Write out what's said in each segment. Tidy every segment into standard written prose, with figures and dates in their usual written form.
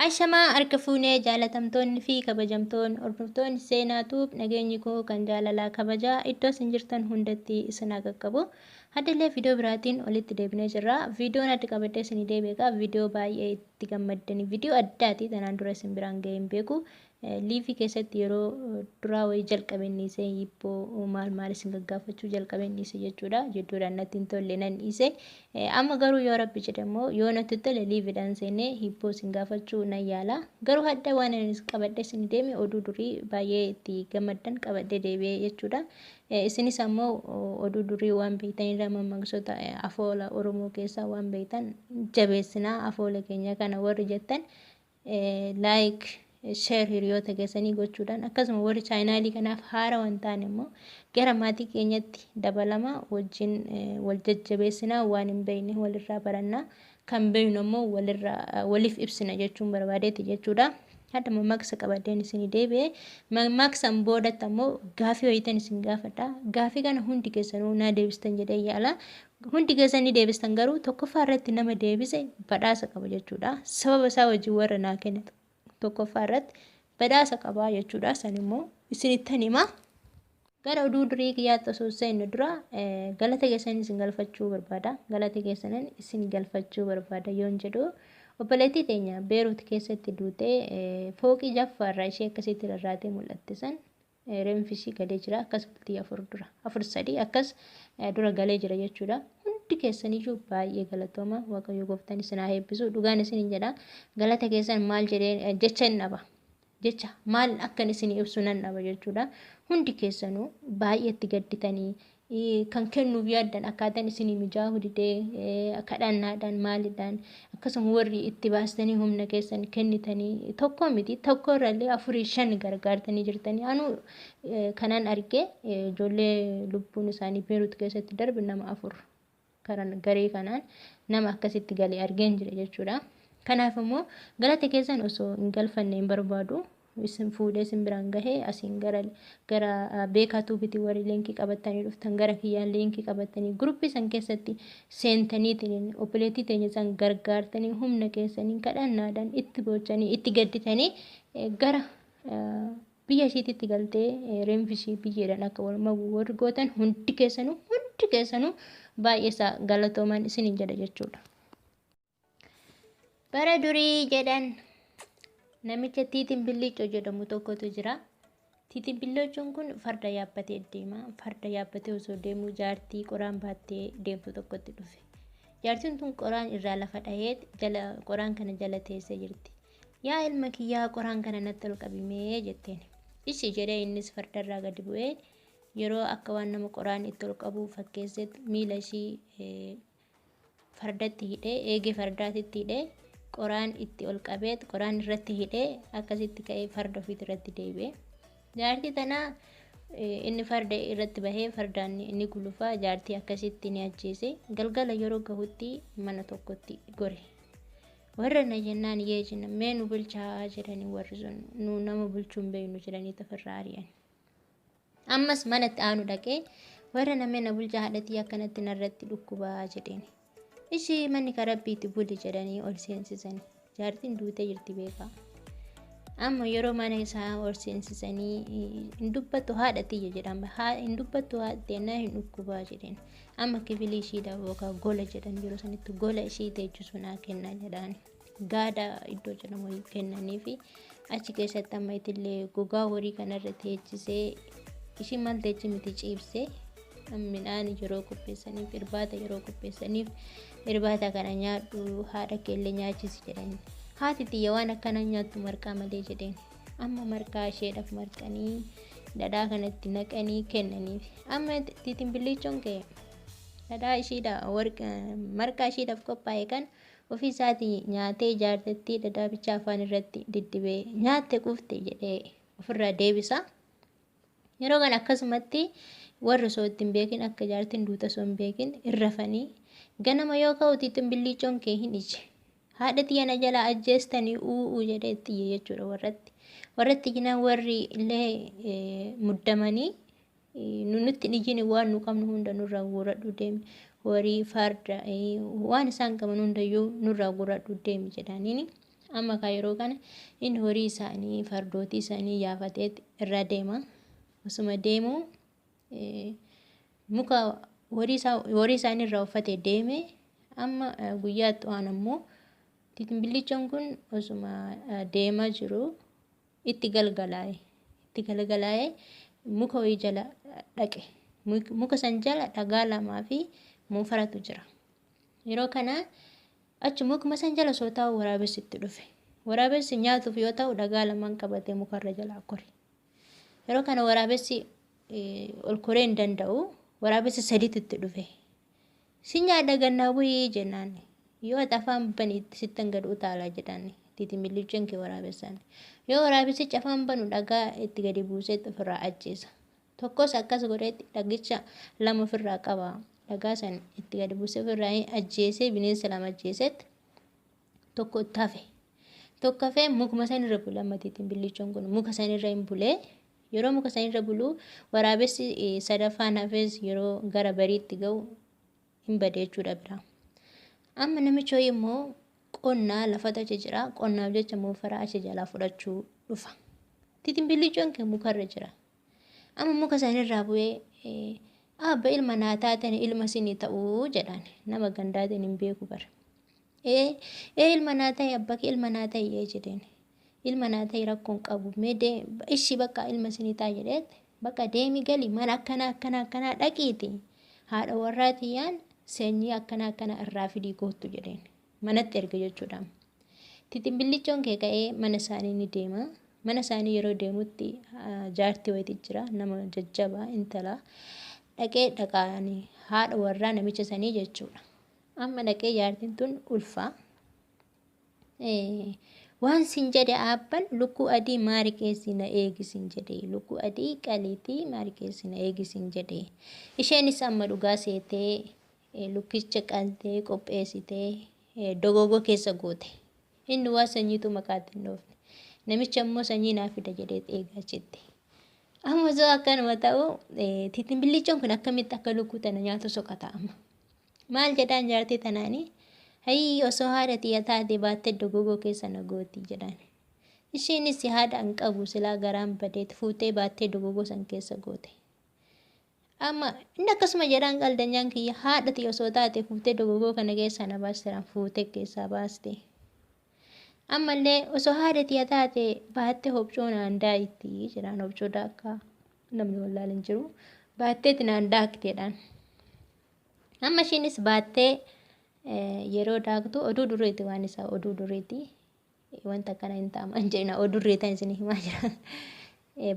Ashamaa harka fuunee jaalatamtoonni fi kabajamtoonni hordoftoonni Seenaa Tube nageenyi koo kan jaalalaa kabajaa iddoo isin jirtan hundatti isin haa qaqqabu. Haddallee viidiyoo biraatiin walitti deebinee jirra. Viidiyoon adda qabadhee isinii deebi'e egaa viidiyoo baay'ee itti gammaddanii viidiyoo addaati tanaan dura isin biraan ga'ee hin beeku. Liivii keessatti yeroo duraa wayii jalqabeen dhiise hiibboo maal maal isin gaggaafachuu jalqabeen dhiise jechuudha. Jidduudhaan natti hin tolle nan dhiise. Amma garuu yoo rabbi jedhe immoo yoo natti tole liiviidhaan seenee hiibboo isin gaafachuu nan yaala. Garuu hadda waan ani qabadhee isin deeme oduu durii baay'ee itti gammaddan qabadhee deebi'ee jechuudha. Isinis ammoo oduu durii waan beektanirra mammaaksota afoola Oromoo keessaa waan beektan jabeessinaa afoola keenya kana warri jettan like share hiriyoota keessanii gochuudhaan akkasuma warri chaayinaalii kanaaf haara waan ta'an immoo gara maatii keenyatti dabalama wajjin wal jajjabeessinaa waan hin beekne walirraa barannaa kan beeknu ammoo walirraa waliif ibsina jechuun barbaadeeti jechuudha. Hadda mammaaksa qabadheen isinii deebi'e. Mammaaksan boodatti ammoo gaafii wayiitan isin gaafadha. Gaafii kana hundi keessanuu naa deebistan jedhee yaala. Hundi keessan ni deebistan garuu tokkoffaa irratti nama deebise badhaasa qaba jechuudha. Sababa isaa wajjin warra naa kenne tokkoffaa irratti badhaasa qaba jechuudha. San immoo isinittan hima. Gara oduu durii kiyyaatti osoo seenne dura galata keessan isin galfachuu barbaada. Galata keessanan isin galfachuu barbaada yoon jedhu obboleettii teenya Beerut keessatti duutee fooqii jaffaarraa ishee akkasitti rarraatee mul'atte san Reenfi ishii galee jira akkas bultii 4 dura 4 3 akkas dura galee jira jechuudha. Hundi keessaniyyuu baay'ee galatooma Waaqayyo gooftaan isin haa eebbisu dhugaan isinin jedha galata keessan maal jedhee jecha hin dhaba jecha maal akkan isin ibsu nan dhaba jechuudha. Hundi keessanuu baay'ee itti gadditanii kan kennuuf yaaddan akkaataan isinii mijaa'uu didee kadhannaadhaan maalidhaan akkasuma warri itti baastanii humna keessan kennitanii tokko miti tokko irrallee afurii shan gargaartanii jirtanii anuu kanan arge ijoollee lubbuun isaanii Beerut keessatti darbe nama afur karan garee kanaan nama akkasitti gale argeen jira jechuudha. Kanaaf immoo galata keessan osoo hin galfanne hin barbaadu. Isin fuudhee isin biraan gahee asiin gara gara beekaa tuubiti warri liinkii qabattanii dhuftan gara kiyyaan liinkii qabattanii guruppii san keessatti seentaniitiin obboleettii teenya san gargaartanii humna keessanii kadhannaadhaan itti boochanii itti gadditanii gara Biyya ishiititti galtee reenfi ishii biyyeedhaan akka wal maku warri gootan hundi keessanuu hundi keessanuu baay'ee isaa galatoomaan isiniin jedha jechuudha. Bara durii jedhan namicha Tiitiin Billiicoo jedhamu tokkotu jira. Tiitiin Billiicoon kun farda yaabbatee deema. Farda yaabbatee osoo deemuu jaartii qoraan baattee deemtu tokkotti dhufe. Jaartiin tun qoraan irraa lafa dhahee jala qoraan kana jala teessee jirti. Yaa ilma kiyyaa qoraan kana natti ol qabi mee jetteen. Ishi jedhee innis fardarraa gadi bu'ee yeroo akka waan nama qoraan itti ol qabuu fakkeessetti miila ishii fardatti hidhee eegee fardaatitti hidhee qoraan itti ol qabeet qoraan irratti hidhee akkasitti ka'ee farda ofiitti irratti deebi'e. Jaartii tanaa inni farda irratti bahee fardaan ni gulufaa jaartii akkasitti ni ajjeese. Galgala yeroo gahutti mana tokkotti gore. Warra na jennaan yee jenna mee nu bulchaa jedhanii warri sun nu nama bulchuu hin beeknu jedhanii ofirraa ari'an. Ammas mana itti aanu dhaqee warra na mee na bulchaa haadhatii akkanatti narratti dhukkubaa jedheen. Ishii manni ka rabbiiti buli jedhanii ol seensisani. Jaartiin duutee jirti beekaa. Amma yeroo mana isaa ol seensisanii hin dubbattu haadha tiyya jedhama. Hin dubbattu haadha teenna hin dhukkubaa jedheen. Amma kifilii ishiidha yookaan gola jedhan yeroo sanitti gola ishii teechisu naa kenna jedhaan. Gaada iddoo jedhamu kennaniifi achi keessatti amma itillee gogaa horii kanarra teechisee ishii maal teechi miti ciibsee midhaan yeroo qopheessaniif irbaata yeroo qopheessaniif irbaata kana nyaadhu haadha keellee nyaachisi jedhani. Haati tiyya waan akkanaa nyaattu marqaa malee jedheen. Amma marqaa isheedhaaf marqanii dhadhaa kanatti naqanii kennaniif. Amma tiitimbilliichoon kee dhadhaa ishiidha marqaa ishiidhaaf qophaa'e kan ofii isaatii nyaatee jaartattii dhadhaa bichaa afaan irratti diddibee nyaatte quufte jedhee ofirraa deebisa. Yeroo kana akkasumatti warri osoo itti hin beekin akka jaartiin duute osoo hin beekin hin rafanii ganama yoo ka'u tiitimbilliichoon kee hin ije. Haadha tiyya na jalaa ajjeestanii u'uu jedhee itti iyye jechuudha warratti. Warratti iyyinaan warri illee muddamanii nu nutti hin iyyini waan nu qabnu hunda nurraa guuradhu deemi. Horii, farda, waan isaan qaban hundayyuu nurraa guuradhu deemi jedhaniini. Amma kaa yeroo kana inni horii isaanii fardootii isaanii yaafatee irra deema. Osuma deemuu muka horii isaanii irraa uffate deeme. Amma guyyaa waan ammoo titimbillichoon kun osuma deemaa jiru itti galgalaa'e. Itti galgalaa'ee muka wayii jala dhaqe. Muka san jala dhagaa lamaa fi moofaratu jira. Yeroo kana achi mukuma san jala osoo taa'u waraabessi itti dhufe. Waraabessi nyaatuuf yoo ta'u dhagaa lamaan qabatee mukarra jalaa kore. Yeroo kana waraabessi ol koree hin danda'u. Waraabessi sadiitu itti dhufe. Si nyaadha gannaa bu'ii jennaan. Yoo ati afaan baniitti sittan gad utaalaa jedhaan titimbillichoon kee waraabessaan. Yoo waraabessichi afaan banu dhagaa itti gadi buusee ofirraa ajjeesa. Tokkos akkas godheetti dhagicha lama ofirraa qaba. Dhagaa san itti gadi buusee ofirraa ajjeesee bineensa lama ajjeesetti tokko itti hafe. Tokko hafee mukuma san irra bula amma titimbillichoon kun muka san irra hin bulee. Yeroo muka san irra bulu waraabessi sadaffaan hafes yeroo gara bariitti ga'u hin bade jechuudha biraa. Amma namichi wayii immoo qonnaa lafatu achi jira. Qonnaaf jecha moofara achi jalaa fudhachuu dhufa. Titimbillichoon kee mukarra jira. Amma muka sanirraa bu'ee abba ilma naa taatan ilma sinii ta'uu jedhaan nama gandaatiin hin beeku bara. Ee ilma naa ta'e abba kee ilma naa ta'e ee jedheen. Ilma naa ta'e rakkoon qabu mee ishii bakka ilma sinii ta'a jedheet bakka deemi gali mana akkana akkana akkanaa dhaqiiti haadha warraa tiyyaan sanyii akkana akkana irraa fidii koottu jedheen manatti erga jechuudha. Titimbillichoon kee ka'ee mana isaanii ni deema. Mana isaanii yeroo deemutti jaartii wayiitu jira nama jajjabaa intala dhaqee dhaqaanii haadha warraa namicha sanii jechuudha. Amma dhaqee jaartiin tun ulfa. Waan sin jedhe aabban lukkuu adii maari keessi na eegi sin jedhe lukkuu adii qaliitii maari keessi na eegi sin jedhe. Isheenis amma dhugaa seetee lukkicha qaltee qopheessitee dogogoo keessa goote. Inni waa sanyiitu maqaatti hin dhoofne. Namicha immoo sanyii naa fida jedhee eegaa jetti. Amma osoo akkanuma ta'u titimbillichoon kun akkamitti akka lukkuu tana nyaatu soqata amma. Maal jedhaan jaartii tanaanii hayii osoo haadha tiyya taate baattee dogogoo keessa na gooti jedhaan. Isheenis haadha hin qabu silaa garaan badeet fuutee baattee dogogoo san keessa goote. Amma inni akkasuma jedhaan qaldanyaan kiyya haadha tiyya osoo taate fuutee dogogoo kana keessa na baasteeraan fuutee keessaa baaste. Ammallee osoo haadha tiyya taate baattee hobcoo naan daayitti jedhaan hobcoo daakkaa namni wallaal hin jiru baatteetti naan daakteedhaan. Amma ishiinis baattee yeroo daaktu oduu duriiti waan isaa oduu duriiti wanta akkana hin ta'aman jedhina oduu duriitan isin himaa jira.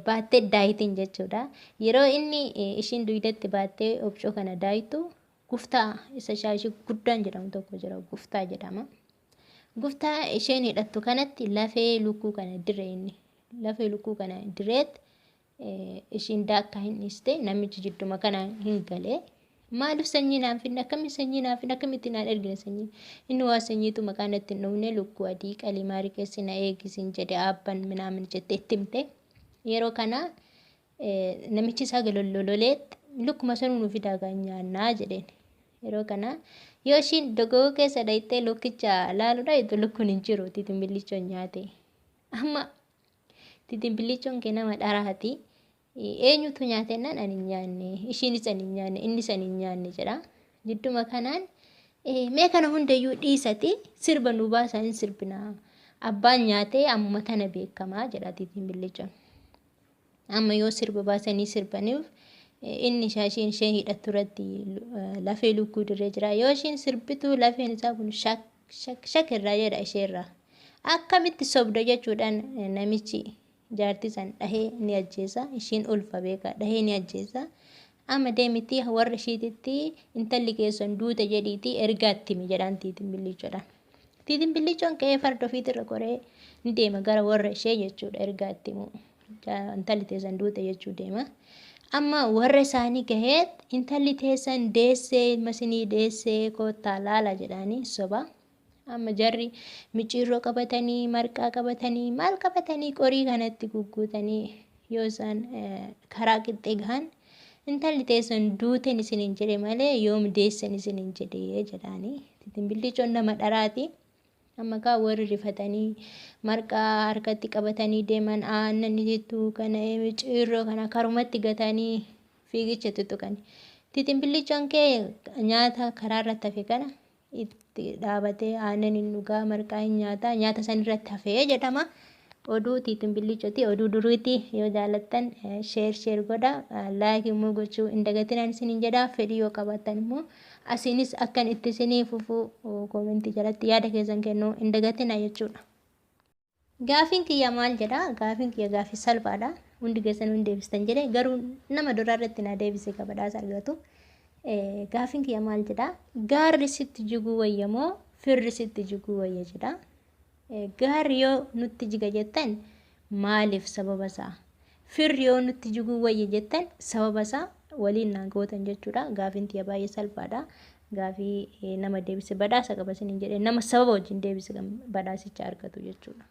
Baattee daayitiin jechuudha. Yeroo inni ishiin dugdatti baattee hobcoo kana daayitu guftaa isa shaashii guddaan jedhamu tokko jira guftaa jedhama. Guftaa isheen hidhattu kanatti lafee lukkuu kana dire inni lafee lukkuu kana direet ishiin daakkaa hin dhiiste namichi jidduma kana hin galee. Maaliif sanyii naan finne akkamitti sanyii naan finne akkamitti naan ergine sanyii inni waa sanyiitu maqaa natti hin dhufne lukkuu adii qalii maarii keessi na eegisin jedhe aabban minaamin jette itti himte. Yeroo kana namichi isaa galollololeet lukkuma sanuu nu fidaa kan nyaannaa jedheen. Yeroo kana yoo ishiin dogogoo keessa dhayitee lukkicha laaluudha jettu lukkuun hin jiru titimbillichoon nyaate. Amma titimbillichoon kee nama dharaati. Eenyutu nyaate naan ani hin nyaanne ishiinis ani hin nyaanne innis ani hin nyaanne jedha. Jidduma kanaan mee kana hundayyuu dhiisati sirba nu baasaa hin sirbinaa. Abbaan nyaatee ammuma tana beekamaa jedha titimbillichoon. Amma yoo sirba baasanii sirbaniif inni shaashiin isheen hidhattu irratti lafee lukkuu dirree jira. Yoo ishiin sirbitu lafeen isaa kun shak shak shak irraa jedha isheerraa. Akkamitti sobda jechuudhaan namichi jaartii san dhahee ni ajjeesa. Ishiin ulfa beeka dhahee ni ajjeesa. Amma deemiti warra ishiititti intalli keessan duute jedhiiti ergaatti himi jedhaan tiitimbillichoodhaan. Tiitimbillichoon ka'ee farda ofiitirra koree ni deema gara warra ishee jechuudha ergaatti himu. Intalli teessan duute jechuu deema. Amma warra isaanii gaheet intalli teessan deessee ilma isinii deessee koottaa laala jedhaanii soba. Amma jarri micciirroo qabatanii marqaa qabatanii maal qabatanii qorii kanatti gugguutanii yoo isaan karaa qixxee gahan intalli teessan duuteen isiniin jedhe malee yoom deessan isiniin jedhe jedhaanii. Titimbillichoon nama dharaati. Amma kaa warri rifatanii marqaa harkatti qabatanii deeman aannan itittuu kana ciirroo kana karumatti gatanii fiigicha tuttuqani. Titinbillichoon kee nyaata karaa irratti hafe kana itti dhaabatee aannan hin dhugaa marqaa hin nyaata nyaata san irratti hafee jedhama. Oduu tiitinbillichooti oduu duriiti yoo jaalattan sheer sheer godha laayik immoo gochuu hin dagatinaan isiniin jedha fedhii yoo qabaattan immoo asiinis akkan itti isinii fufuu koomentii jalatti yaada keessan kennuu hin dagatinaa jechuudha. Gaafiin kiyya maal jedha? Gaafiin kiyya gaafii salphaadha. Hundi keessan hin deebistan jedhe garuu nama duraa irratti na deebise ka badhaasa argatu. Gaafiin kiyya maal jedha? Gaarri sitti jiguu wayya moo firri sitti jiguu wayya jedha. Gaarri yoo nutti jiga jettan maaliif sababa isaa? Firri yoo nutti jiguu wayya jettan sababa isaa waliin naa gootan jechuudha. Gaafiin tiyya baay'ee salphaadha. Gaafii nama deebise badhaasa qaba isiniin jedhe nama sababa wajjin deebise kan badhaasicha argatu jechuudha.